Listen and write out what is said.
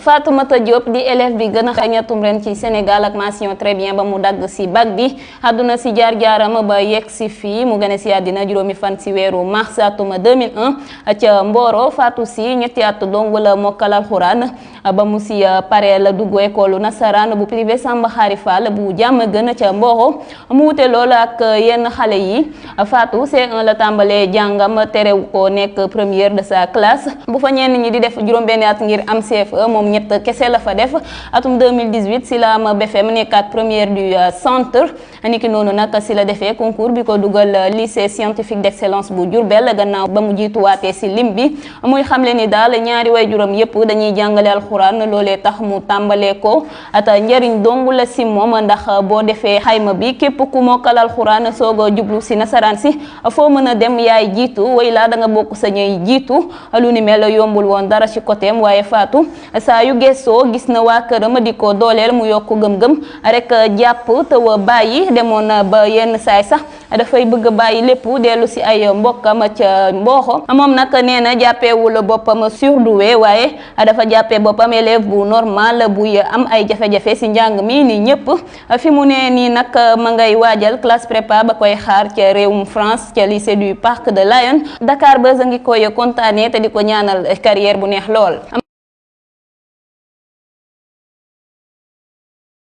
Fatoumata Diop di élève bi gën a xañatum ren ci Sénégal ak mention très bien ba mu dagg si bac bi àdduna si jaar-jaaram ba yegg si fii mu gën a si àddina juróomi fan si weeru mars atum 2001 ca Mboro. Fatou si ñetti at dong la mokkal alxuraan ba mu si pare la dugg école nasaraan bu privé Samba Xari Fall bu jàmm gën ca Mboro mu wute loolu ak yenn xale yi. Fatou C1 la tàmbalee jàngam terew ko nekk première de sa classe bu fa ñenn ñi di def juróom-benn at ngir am CFE moom ñett kese la fa def. atum 2018 si la am BFM nekkaat première du centre niki noonu nag si la defee concours bi ko dugal lycée scientifique d'excellence bu Diourbel gannaaw ba mu jiituwaatee si lim bi muy xamle ni daal ñaari way juróom yépp dañuy jàngale alxuraan loolee tax mu tàmbalee ko ata njariñ dong la si moom ndax boo defee xayma bi képp ku mokkal alxuraan soog a jublu si nasaraan si foo mën a dem yaay jiitu way laa da nga bokk sa ñay jiitu lu ni mel yombul woon dara ci côtéem waaye Fatou saa yu gëstoo gis na waa këram di ko dooleel mu yokk gëm-gëm rek jàpp te bàyyi demoon ba yenn saay sax dafay bëgg bàyyi lépp dellu si ay mbokkam ca Mboro moom nag nee na jàppeewul boppam surdoué waaye dafa jàppee boppam élève bu normal buy am ay jafe-jafe si njàng mi ni ñëpp fi mu ne nii nag ma ngay waajal classe prépa ba koy xaar ca réewum France ca lycée du Parc de Lyon. Dakar Buzz ngi koy kontaane te di ko ñaanal carrière bu neex lool.